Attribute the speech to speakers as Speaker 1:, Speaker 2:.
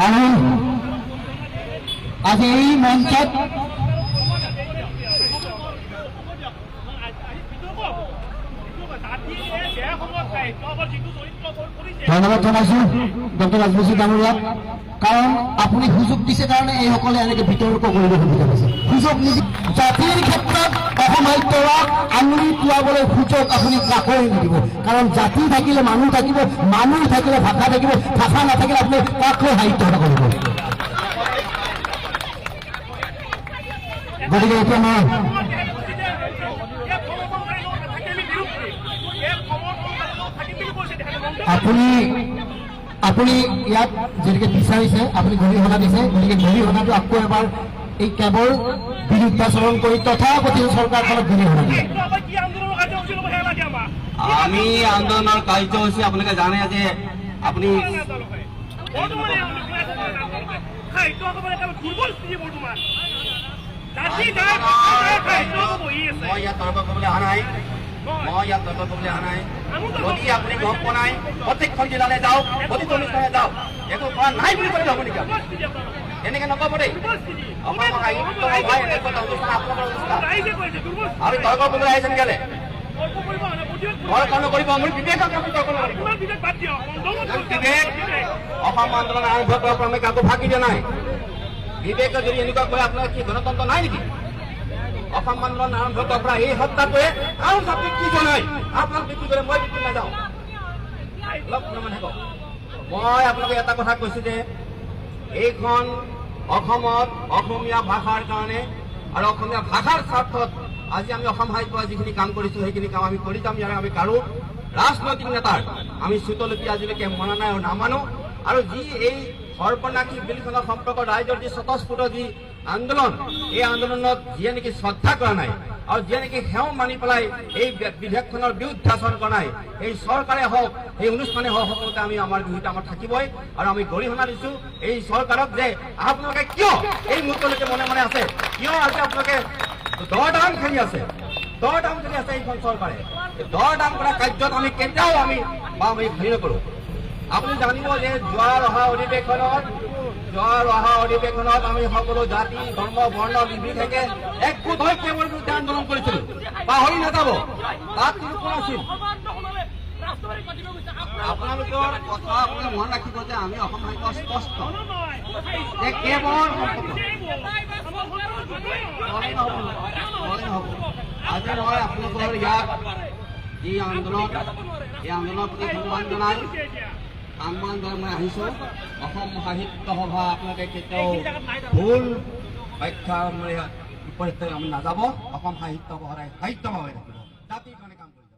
Speaker 1: আৰু আজি এই মঞ্চত ধন্যবাদ জনাইছো ডক্টৰ ৰাজবংশী ডাঙৰীয়াক, কাৰণ আপুনি সুযোগ দিছে কাৰণে এইসকলে এনেকে বিতৰ্ক কৰিব সুবিধা পাইছে। সুযোগ নিদি জাতিৰ ক্ষেত্ৰত অসম সাহিত্যক আঙুলি টোৱাবলৈ সুযোগ আপুনি কাকোৱে নিদিব, কাৰণ জাতি থাকিলে মানুহ থাকিব, মানুহ থাকিলে ভাষা থাকিব, ভাষা নাথাকিলে আপুনি কাক লৈ সাহিত্য কৰিব? গতিকে এতিয়া মই আপুনি ইয়াত যেনেকে বিচাৰিছে, আপুনি গৰিহণা দিছে, গতিকে গৰিহণাটো আকৌ এবাৰ এই কেবৰ বিৰুদ্ধাচৰণ কৰি তথাকথিত চৰকাৰখনক গৰিহণা দিয়ে।
Speaker 2: আমি আন্দোলনৰ কাৰ্যসূচী আপোনালোকে জানে যে আপুনি মই ইয়াত তৰ্ক কৰিবলৈ অহা নাই, মই ইয়াত তৰ্ক কৰিবলৈ অহা নাই। যদি আপুনি গম পোৱা নাই, প্ৰত্যেকখন জিলালৈ যাওক, প্ৰতিটো অনুষ্ঠানে যাওক, একো কৰা নাই বুলি ক'লে হ'ব নেকি? এনেকে নক'ব দেই। অসম সাহিত্য সভাই এনেকুৱা এটা অনুষ্ঠান, আপোনালোকৰ অনুষ্ঠান, আৰু তৰ্ক কৰিবলৈ আহিছে নেকি? তৰ্ক নকৰিব, মোৰ বিবেকক আপুনি তৰ্ক নকৰিব। বিবেক অসম আন্দোলন আৰম্ভ কৰাৰ পৰা আমি কাকো ফাঁকি দিয়া নাই। বিবেকে যদি এনেকুৱা কয়, আপোনাৰ কি গণতন্ত্ৰ নাই নেকি? অসম আন্দোলন আৰম্ভ কৰাৰ পৰা এই সত্তাটোৱে আৰু বিক্ৰী যোৱা নাই। আপোনাক বিক্ৰী কৰে, মই বিক্ৰী নাযাওঁ। অলপ থাকক। মই আপোনালোকে এটা কথা কৈছো যে এইখন অসমত অসমীয়া ভাষাৰ কাৰণে আৰু অসমীয়া ভাষাৰ স্বাৰ্থত আজি আমি অসম সাহিত্য যিখিনি কাম কৰিছো, সেইখিনি কাম আমি কৰি যাম। ইয়াৰে আমি কাৰো ৰাজনৈতিক নেতাৰ আমি শ্ৰুতলিপি আজিলৈকে মনা নাই আৰু নামানো। আৰু যি এই সৰ্বনাশী বিলখনৰ সম্পৰ্কত ৰাইজৰ যি স্বতঃস্ফূৰ্ত যি আন্দোলন, এই আন্দোলনত যিয়ে নেকি শ্ৰদ্ধা কৰা নাই আৰু যিয়ে নেকি সেও মানি পেলাই এই বিধেয়কখনৰ বিৰুদ্ধাচৰণ কৰা নাই, এই চৰকাৰে হওক, এই অনুষ্ঠানে হওক, সকলোতে আমি আমাৰ বিৰুদ্ধে আমাৰ থাকিবই। আৰু আমি গৰিহণা দিছো এই চৰকাৰক যে আপোনালোকে কিয় এই মুহূৰ্তলৈকে মনে মনে আছে, কিয় আজি আপোনালোকে দৰ দাম খেলি আছে, দৰ দাম খেলি আছে এইখন চৰকাৰে। দৰ দাম কৰা কাৰ্যত আমি কেতিয়াও আমি বা আমি হেৰি নকৰোঁ। আপুনি জানিব যে যোৱা অহা অধিৱেশনত আমি সকলো জাতি ধৰ্ম বৰ্ণ নিৰ্বিশেষে একগোট হৈ কেৱল বিৰুদ্ধে আন্দোলন কৰিছিলো। পাহৰি নাযাব, তাত কিন্তু কোন আছিল। আপোনালোকৰ কথা আপোনালোকে মনত ৰাখিব যে আমি অসম সাহিত্য স্পষ্ট যে কেৱল নহ'ব। আজি মই আপোনালোকৰ ইয়াত যি আন্দোলন, এই আন্দোলনৰ প্ৰতি সন্মান জনাই মই আহিছোঁ। অসম সাহিত্য সভা আপোনালোকে কেতিয়াও ভুল ব্যাখ্যা মানে বিপৰীত আমি নাযাব। অসম সাহিত্য সভা সদায় সাহিত্যভাৱে থাকিব, জাতিৰ কাৰণে কাম কৰিব।